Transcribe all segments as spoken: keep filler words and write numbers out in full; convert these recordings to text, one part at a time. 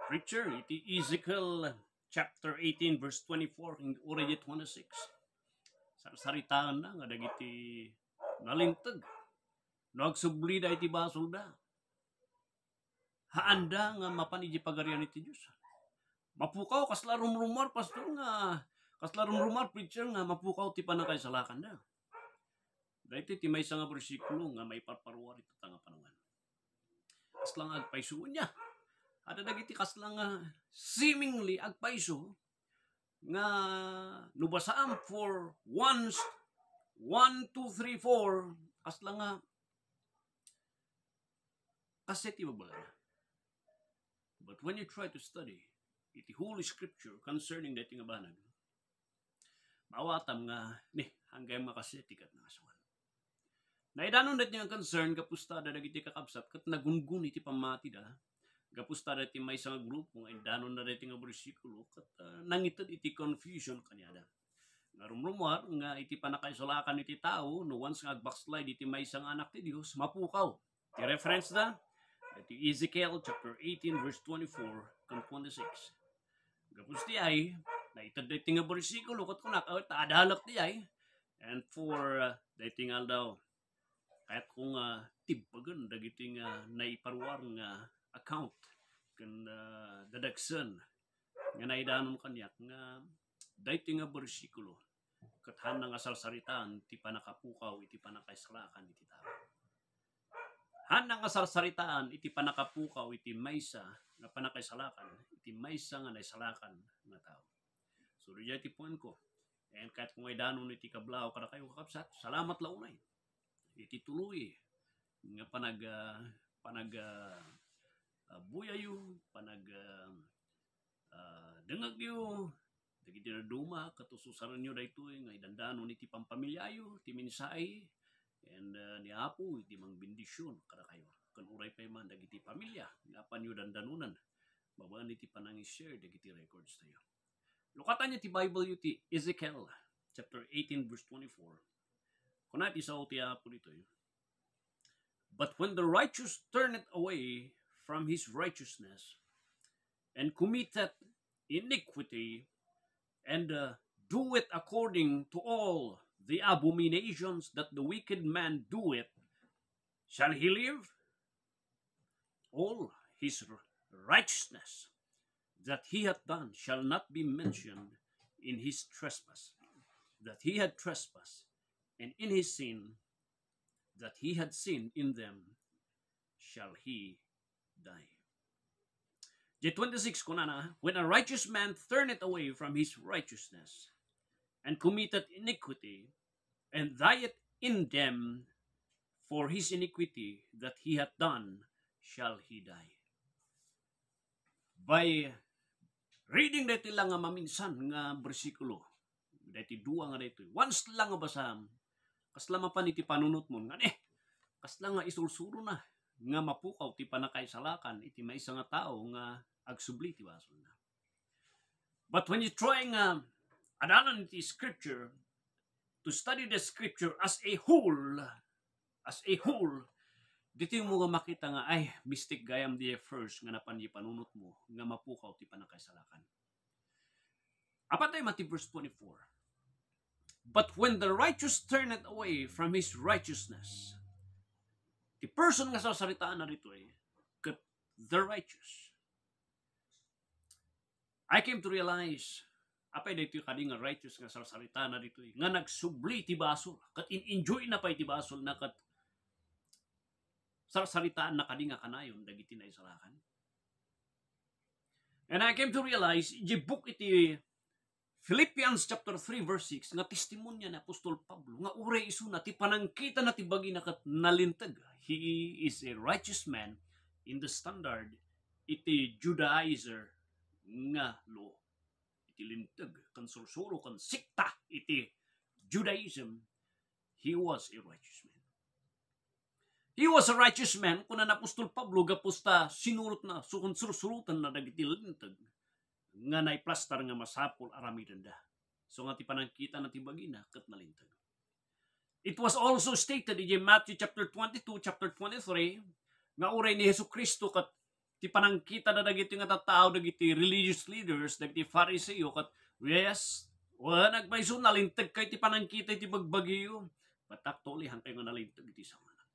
Preacher, iti Ezekiel chapter eighteen, verse twenty-four, ken uray twenty-six. Sarsaritaenna nga dagiti nalinteg no agsublida iti basolda. Haanda nga mapan iti pagarian iti Dios. Mapukaw, kasla rumrumuar, pastor, nga, kasla rumrumuar, preacher, nga mapukaw ti pannakaisalakanda. Daytoy ti maysa nga bersikulo nga maiparparuar ita nga panungan. Kasla nga agpayso nia. Adda dagiti kasla nga seemingly agpayso nga no basaam for once, one, two, three, four, kasla nga kaset ti babagana. But when you try to study iti Holy Scripture concerning daytoy nga banag, maawatam nga, ni, hanggay makaseti ket nakasuan. Naidanon daytoy nga concern gapu ta dagiti kakabsat ket nagungun iti pammatida. Gapu ta daytoy maysa nga grupo nga indanon na daytoy nga bersikulo ket, ah, nangited iti confusion kaniada. Nga rumrumuar nga iti pannakaisalakan iti tao, no once nga agbackslide iti maysa nga anak ti Dios, mapukaw. Ti reference da, iti Ezekiel chapter eighteen, verse twenty-four ken twenty-six. Gapu ti ay, naited daytoy nga bersikulo, ket kunak, "Ay, ta adalek ti ay." And for, uh, daytoy nga aldaw, kayat ko nga tibbagen dagiti nga naiparuar nga account ken, uh, dadagsen nga naidanon kaniak nga daytoy nga bersikulo ket haanna nga sarsaritaan ti pannakapukaw iti pannakaisalakan iti tao. Haanna nga sarsaritaan iti pannakapukaw iti maysa nga pannakaisalakan iti maysa nga naisalakan nga tao. So, diay ti point ko. And kayat ko nga idanon iti kablaaw kadakayo, kakabsat, salamat la unay iti tuloy nga panag-, ah, panag-, ah, ah, buyayo, panag-, ah, ah, dengngegyo dagiti dadduma, ket ususarenyo daytoy nga idandanon iti pampamiliayo ti mensahe, and, ah, ni Apo iti mangbendision kadakayo, ken uray pay man dagiti pamilia nga apanyo dandanonan babaen iti panangi-share dagiti records tayo. Lukatan ti Bible yo ti Ezekiel chapter eighteen, verse twenty-four. Kuna ti sao ti Apo ditoy, "But when the righteous turneth away from his righteousness and committeth iniquity, and, uh, doeth according to all the abominations that the wicked man doeth, shall he live? All his r-, righteousness that he hath done shall not be mentioned in his trespass, that he had trespassed, and in his sin that he had sinned in them shall he die." Iti twenty-six, kunana, "When a righteous man turneth away from his righteousness, and committeth iniquity, and dieth in them, for his iniquity that he hath done shall he die." By reading daytoy la nga maminsan nga bersikulo, daytoy dua nga daytoy, once la nga basam, kasla mapan iti panunotmo nga, eh, kasla nga isursurona nga mapukaw ti pannakaisalakan iti maysa nga tao nga agsubli ti basolna. But when you try nga adalan iti scripture, to study the scripture as a whole, as a whole, ditoy mo nga makita nga, ay, mistake gayam di first nga napan di panunotmo nga mapukaw ti pannakaisalakan. Apatay man ti verse twenty-four. "But when the righteous turneth away from his righteousness," ti person nga sarsaritaanna ditoy, ket the righteous. I came to realize, apay daytoy kadi nga righteous nga sarsaritaanna ditoy, nga nagsubli ti basol, ket in-enjoy na pay ti basolna, ket sarsaritaanna kadi nga kanayon dagiti naisalakan. And I came to realize, iti book iti Philippians chapter three verse six, nga testimonya ni Apostol Pablo, nga uray isuna ti panangkitana ti bagina ket nalinteg. He is a righteous man in the standard iti Judaizer nga law. Iti linteg, ken sursuro, ken sekta iti Judaism, he was a righteous man. He was a righteous man, kuna ni Apostol Pablo, gapu ta sinurotna, so, ken sursurotenna dagiti linteg nga naiplastar nga masapul aramidenda. So nga ti panangkitana ti bagina ket nalinteg. It was also stated in Matthew chapter twenty-two, chapter twenty-three, nga uray ni Jesu-Cristo ket ti panangkitada dagiti nga tattao, dagiti religious leaders, dagiti Fariseo, ket, yes, wen, agpayso, nalintegkayo ti panangkita iti bagbagiyo. But actually, haankayo nga nalinteg iti sangoanan.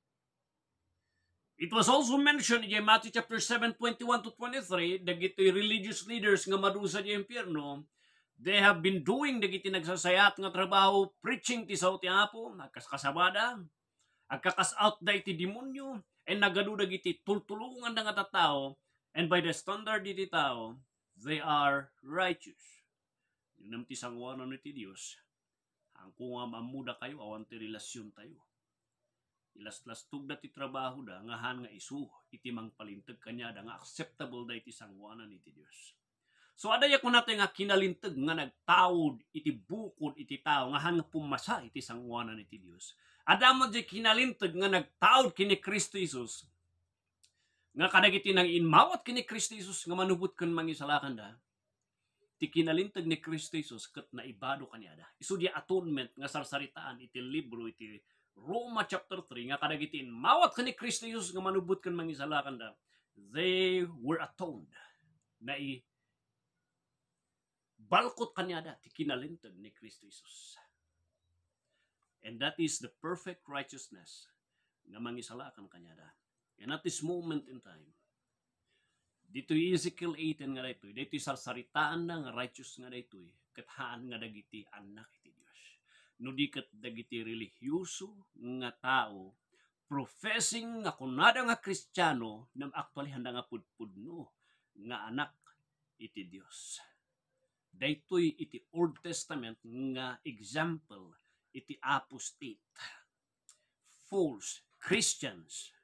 It was also mentioned in Matthew chapter seven, twenty-one to twenty-three, dagiti religious leaders nga madusa iti impierno, they have been doing dagiti nagsasayaat nga trabaho, preaching ti sao ti Apo, agkaskasabada, agkakas-out da iti demonio, and nagadu dagiti tultulonganda nga tattao, and by the standard iti tao, they are righteous. Ngem ti sangoanan iti Dios, haanko nga ammoda kayo, awan ti relasiontayo. Ilaslastogda ti trabahoda nga haan nga isu iti mangpalinteg kaniada nga acceptable da iti sangoanan iti Dios. So, adda ya kunatayo nga kinalinteg nga nagtaud iti bukod iti tao nga haan nga pummasa iti sangoanan iti Dios. Adda met diay kinalinteg nga nagtaud ken ni Cristo Jesus nga kadagiti nangimmawat ken ni Cristo Jesus nga manubot ken mangisalakanda, ti kinalinteg ni Cristo Jesus ket naibado kaniada. Isu diay atonement nga sarsaritaan iti libro iti Roma chapter three nga kadagiti immawat ken ni Cristo Jesus nga manubot ken mangisalakanda, they were atoned. Naibalkot kaniada ti kinalinteg ni Cristo Jesus. And that is the perfect righteousness nga mangisalakan kaniada. And at this moment in time, ditoy Ezekiel eighteen nga daytoy, daytoy sarsaritaanna nga righteous nga daytoy, ket haan nga dagiti annak iti Dios. No di ket dagiti relihiyoso nga tao, professing nga kunada nga Kristiano, ngem actually haanda nga pudpudno nga anak iti Dios. Daytoy iti Old Testament nga example iti apostate, false Christians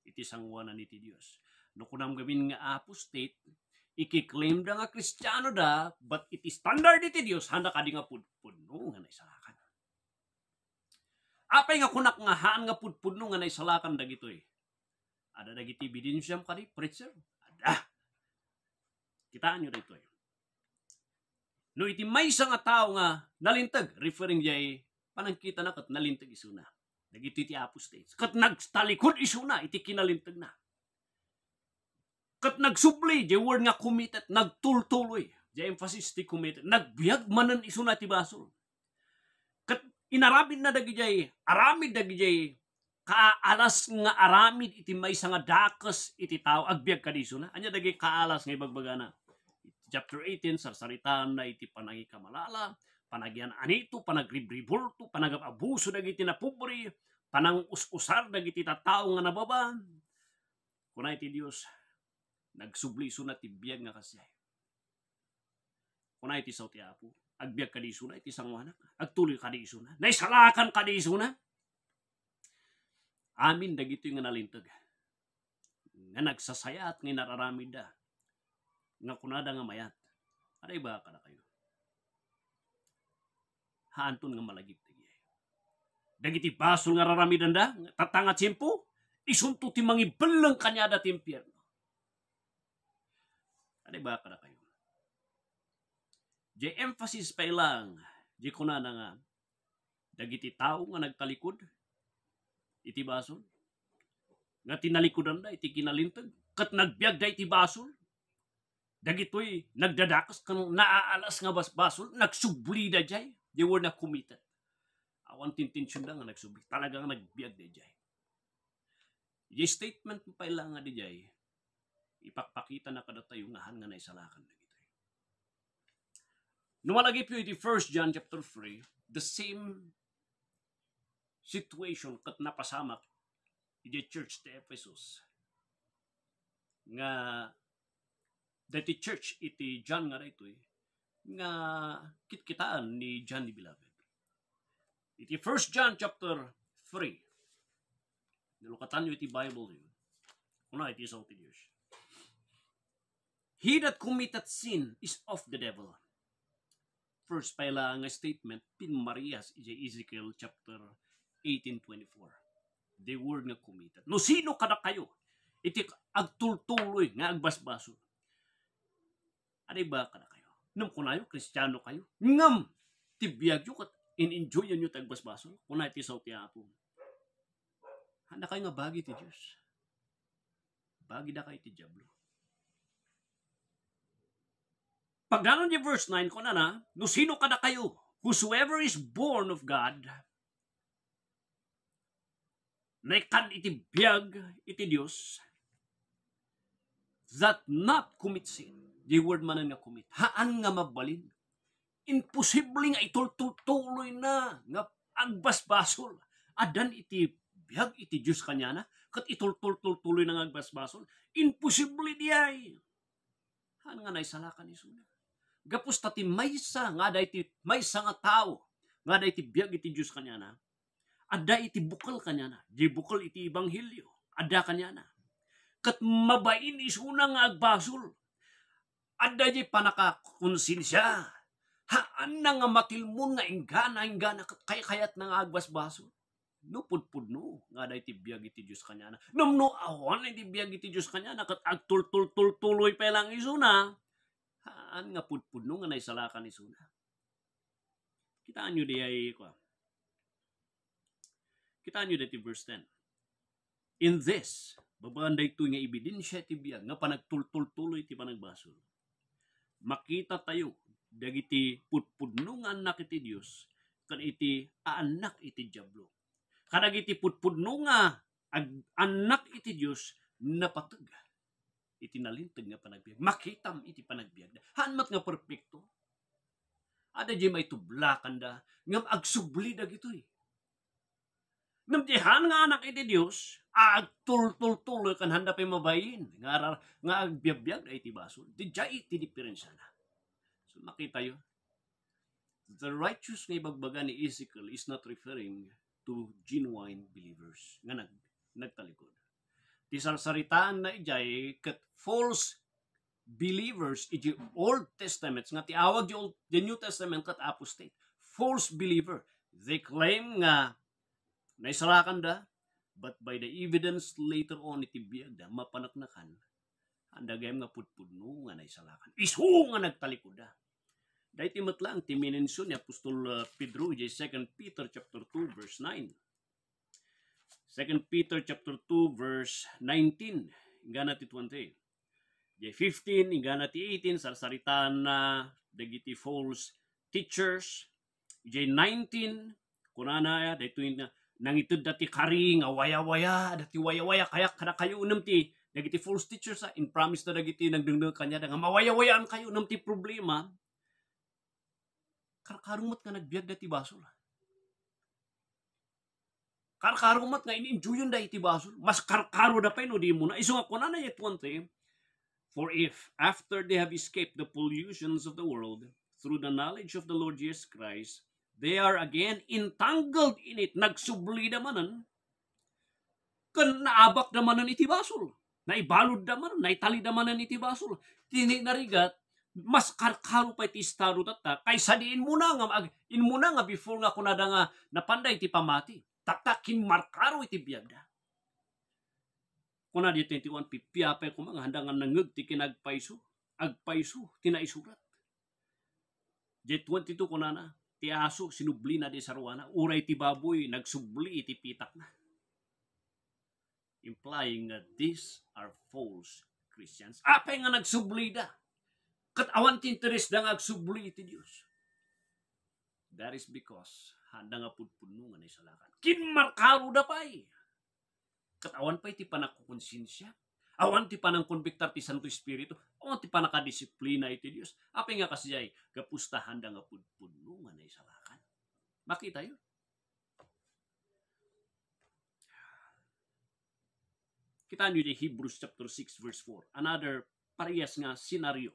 iti sangoanan iti Dios. No kunam ngamin nga apostate, ikiklaimda nga Kristianoda, but iti standard iti Dios, haanda kadi nga pudpudno nga naisalakan. Apay nga kunak nga haan nga pudpudno nga naisalakan dagitoy? Adda dagiti ebidensiam kadi, preacher? Adda. Kitaenyo daytoy. No iti maysa nga tao nga nalinteg, referring diay panangkitana ket nalinteg isuna dagiti ti apostates, ket nagtalikod isuna iti kinalintegna, ket nagsubli, the word nga committed, nagtultuloy, the emphasis ti committed, nagbiag manen isuna ti basol. Ket inaramidna dagidiay aramid dagidiay kaalas nga aramid iti maysa nga dakes iti tao, agbiag kadi isuna. Ania dagiti kaalas nga ibagbagana? Chapter eighteen, sarsaritaanna iti panangikamalala, panagian-anito, panagribribulto, panagab-abuso dagiti napobre, panangus-usar dagiti tattao nga nababa. Kuna iti Dios, nagsubli isuna ti biag nga kasdiay. Kuna iti sao ti Apo, agbiag kadi isuna iti sangoanak? Agtuloy kadi isuna? Naisalakan kadi isuna? Amin dagitoy nga nalinteg, nga nagsasayaat nga inararamidda, nga kunada nga mayat. Adda ibaga kadakayo, haanton nga malagip dagiti, dagiti basol nga raramidanda, tatta nga tiempo, isunto ti mangibelleng kaniada ti impierno. Adda ibaga kadakayo, diay emphasis pay laeng, diay kunana nga, dagiti tao nga nagtalikod iti basol, nga tinalikudanda iti kinalinteg, ket nagbiagda iti basol, dagitoy nagdadakes ken naaalas nga basbasol, nagsublida diay, they were not committed. Awan ti intentionda nga nagsubli, talaga nga nagbiagda diay. Diay statement pay laeng nga diay, ipakpakitana kadatayo nga haan nga naisalakan dagitoy. No malagipyo iti First John chapter three, the same situation ket napasamak iti church ti Ephesus, nga daytoy church iti John nga daytoy nga kitkitaen ni John the Beloved. Iti First John chapter three, nalukatanyo iti Bible yo, kuna iti sao ti Dios, "He that committeth sin is of the devil." First pay laeng nga statement, pimmarihas iti Ezekiel chapter eighteen twenty-four. The word nga committed. No sino kadakayo iti agtultuloy nga agbasbasol? Adda ibaga kadakayo, ngem kunayo, Kristiano kayo, ngem ti biagyo ket in-enjoyanyo ti agbasbasol. Kuna iti sao ti Apo, haanna kayo nga bagi ti Dios. Bagidakayo ti Diablo. Pagnanon di verse nine, kunana, "No sino kadakayo, whosoever is born of God, naikkan iti biag iti Dios, that not commit sin." The word manen nga commit, haan nga mabalin. Imposible nga itultultuloyna nga agbasbasol. Addan iti biag iti Dios kaniana, ket itultultultuloyna nga agbasbasol. Imposible diay. Haan nga naisalakan isuna. Gapu ta ti maysa nga adda iti maysa nga tao nga adda iti biag iti Dios kaniana, adda iti bukel kaniana, di bukel iti ebanghelio, adda kaniana. Ket mabain isuna nga agbasol. Adda di panakakonsensia. Haanna nga matilmon nga inggana, inggana ket kaykayatna nga agbasbasol. No pudpudno nga adda iti biag iti Dios kaniana, ngem no awan iti biag iti Dios kaniana, ket agtultultultuloy pay lang isuna, haan nga pudpudno nga naisalakan isuna. Kitaenyo diay, kua. Kitaenyo diay ti verse ten. In this, babaen daytoy nga ebidensia iti biag nga panagtultultuloy ti panagbasol, makitatayo dagiti pudpudno nga annak iti Dios ken iti aannak iti Diablo. Kadagiti pudpudno nga ag-, annak iti Dios, napateg iti nalinteg nga panagbiag. Makitam iti panagbiagda. Haan met nga perpekto. Adda di maitublakanda, ngem agsubli dagitoy. Ngem di haan nga anak iti Dios, agtultultuloy ken haanda pay mabain nga arar-, nga agbiagbiagda iti basol. Diay iti diferensiana. So, makitayo, the righteous nga ibagbaga ni Ezekiel is not referring to genuine believers nga nag-, nagtalikod. Ti sarsaritaanna idiay ket false believers iti Old Testament, nga ti awag di Old, the New Testament ket apostate. False believer. They claim nga naisalakanda, but by the evidence later on iti biagda, mapaneknekan, haan gayam nga pudpudno nga naisalakan. Isu nga nagtalikudda. Daytoy met lang ti minension ni Apostol, uh, Pedro idiay Second Peter chapter two, verse nine. Second Peter chapter two, verse nineteen, inggana ti twenty. Idiay fifteen, inggana ti eighteen, sarsaritaanna dagiti false teachers. Idiay nineteen, kunana, daytoy na, nangitedda ti kari nga wayawaya, adda ti wayawaya, kayak kadakayo, ngem ti, dagiti false teachers, a, impromise na dagiti nagdengdeng kaniada nga mawayawayaankayo, ngem ti problema, karkaro met nga nagbiagda ti basol. Karkaro met nga in-enjoyenda iti basol. Mas karkaroda pay no di immuna. Isu nga kunana iti twenty, "For if, after they have escaped the pollutions of the world through the knowledge of the Lord Jesus Christ, they are again entangled in it," nagsublida manen, ken naabakda manen iti basol. Naibaludda manen, naitalida manen iti basol. Ti narigat, mas karkaro pay ti estado tatta, kaysa di immuna nga ag-, immuna nga before nga kunada nga napanda iti pamati. Tatta, kinmarkaro iti biagda. Kuna di twenty-one, pipia pay koma nga haanda nga nangngeg ti kinagpayso. Agpayso ti naisurat. Di twenty-two kunana, ti aso, sinublina di saruana, uray ti baboy, nagsubli iti pitakna. Implying that these are false Christians. Apay nga nagsublida? Ket awan ti interesda nga agsubli iti Dios. That is because haanda nga pudpudno nga naisalakan. Kinmarkaroda pay. Ket awan pay ti panagkukonsensia. Awan ti panangkonbiktar ti Santo Espiritu. Awan ti panakadisiplina iti Dios. Apay nga kasdiay? Gapu ta haanda nga pudpudno nga naisalakan. Makitayo? Kitaenyo di Hebrews chapter six, verse four. Another parehas nga senaryo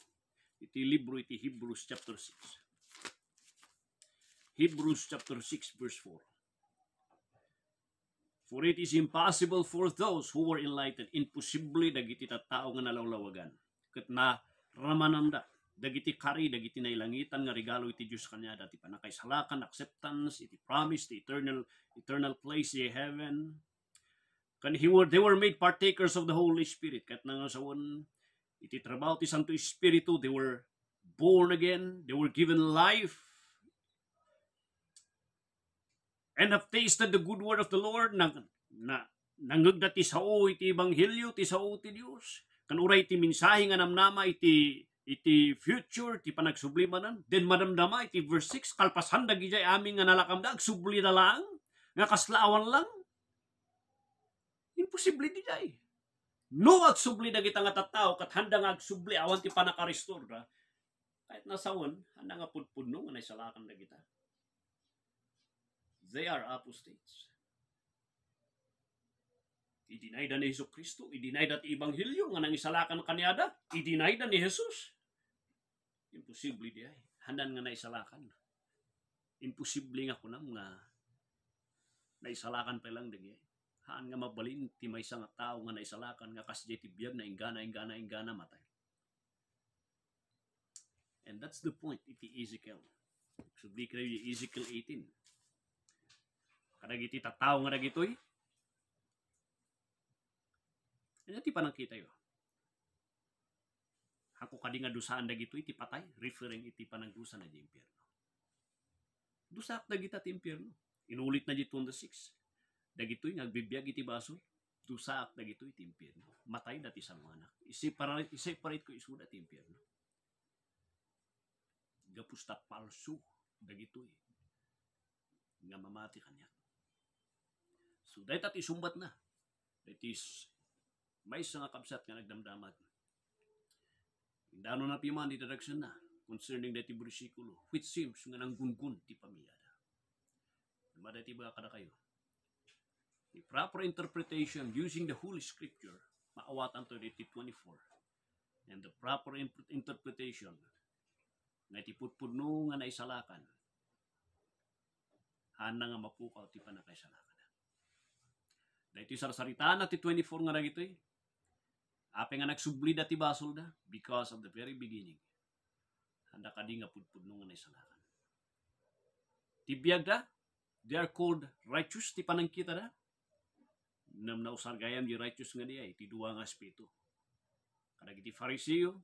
iti libro iti Hebrews chapter six. Hebrews chapter six, verse four. "For it is impossible for those who were enlightened," imposible dagiti tattao nga nalawlawagan, ket naramananda dagiti kari, dagiti nailangitan nga regalo iti Dios kaniada, ti pannakaisalakan, acceptance iti promise, ti eternal, eternal place iti heaven. Ken he were, they were made partakers of the Holy Spirit. Ket nangasawen iti trabaho ti Santo Espiritu, they were born again, they were given life, and have tasted the good word of the Lord. Nang-, na-, nangngegda ti sao iti ebanghelio, ti sao ti Dios. Ken uray ti mensahe nga namnama iti iti future ti panagsubli manen, then madamdama iti verse six, kalpasan dagidiay amin nga nalakamda, agsubli da lang, nga kasla awan lang. Imposible diay. No agsubli dagita nga tattao, ket handa nga agsubli awan ti pannakarestorda, ket nasawen, handa nga pudpudno nga naisalakan dagita. They are apostates. Idinayda ni Jesu-Cristo, idinayda ti ebanghelio nga nangisalakan kaniada, idinayda ni Jesus. Imposible diay. Hanan nga naisalakan. Imposible nga kunam nga naisalakan pay lang dagiti. Haan nga mabalin ti maysa nga tao nga naisalakan nga kasdiay ti biag na inggana, inggana, inggana matay. And that's the point iti Ezekiel. Subli kayo iti Ezekiel eighteen. Kadagiti tattao nga dagitoy, ano ti panangkitayo? Haanko kadi nga dusaan dagitoy ti patay, referring iti panagdusa na di impierno. Dusaak dagita ti impierno. Inulitna di twenty-six. Dagitoy nga agbibiag iti basol, dusaak dagitoy ti impierno. Matay dati sanguanak. Isipara-, iseparate ko isuda ti impierno. Gapu ta palso dagitoy nga mamati kaniak. So, dayta ti sumbatna. That is, maysa nga kabsat nga nagdamdamag. Indano na piman iti direction na concerning daytoy bersikulo, which seems nga nanggungun ti pamiliada. Mada iti baga kadakayo. The proper interpretation using the Holy Scripture, maawatanto ditoy twenty-four. And the proper imp-, interpretation, nga iti pudpudno nga naisalakan, haanna nga mapukaw ti pannakaisalakana. Daytoy sarsaritaanna ti twenty-four nga dagitoy, apay nga nagsublida ti basolda? Because of the very beginning, handa kadi nga pudpudno nga naisalakan. Ti biagda, they are called righteous ti panangkitada. Ngem nausar gayam di righteous nga diay, ti dua nga aspeto. Kadagiti Fariseo,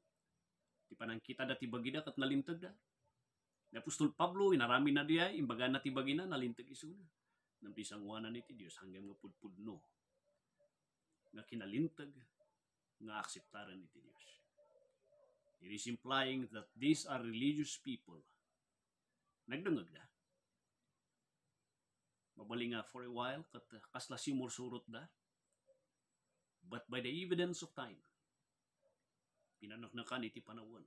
ti panangkitada ti bagida ket nalintegda. Ni apostol Pablo, inaramidna diay, imbagana ti bagina, nalinteg isuna. Ngem ti sanguanan iti Dios, haanna nga pudpudno nga kinalinteg nga akseptaren iti Dios. It is implying that these are religious people. Nagdengngegda. Mabalin nga for a while, ket kasla simursurotda. But by the evidence of time, pinaneknekan iti panawen.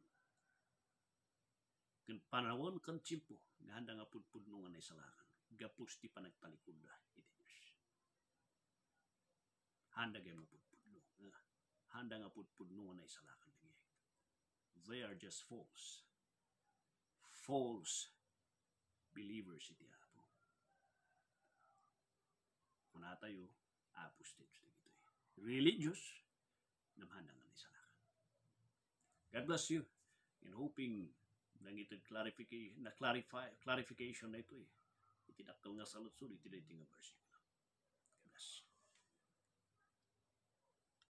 Ken panawen ken tiempo, nga handa nga pudpudno nga naisalakan. Gapu ti panagtalikodda iti Dios. Handa nga pudpudno. Handa nga pudpudno nga naisalakan. They are just false. False believers iti Apo. Kunatayo, apostates dagitoy. Religious, ngem handa nga naisalakan. God bless you. And hoping nangited clarifica-, na clarify, clarification na ito eh. Iti dakkel nga saludsod, iti daytoy nga bersikulo.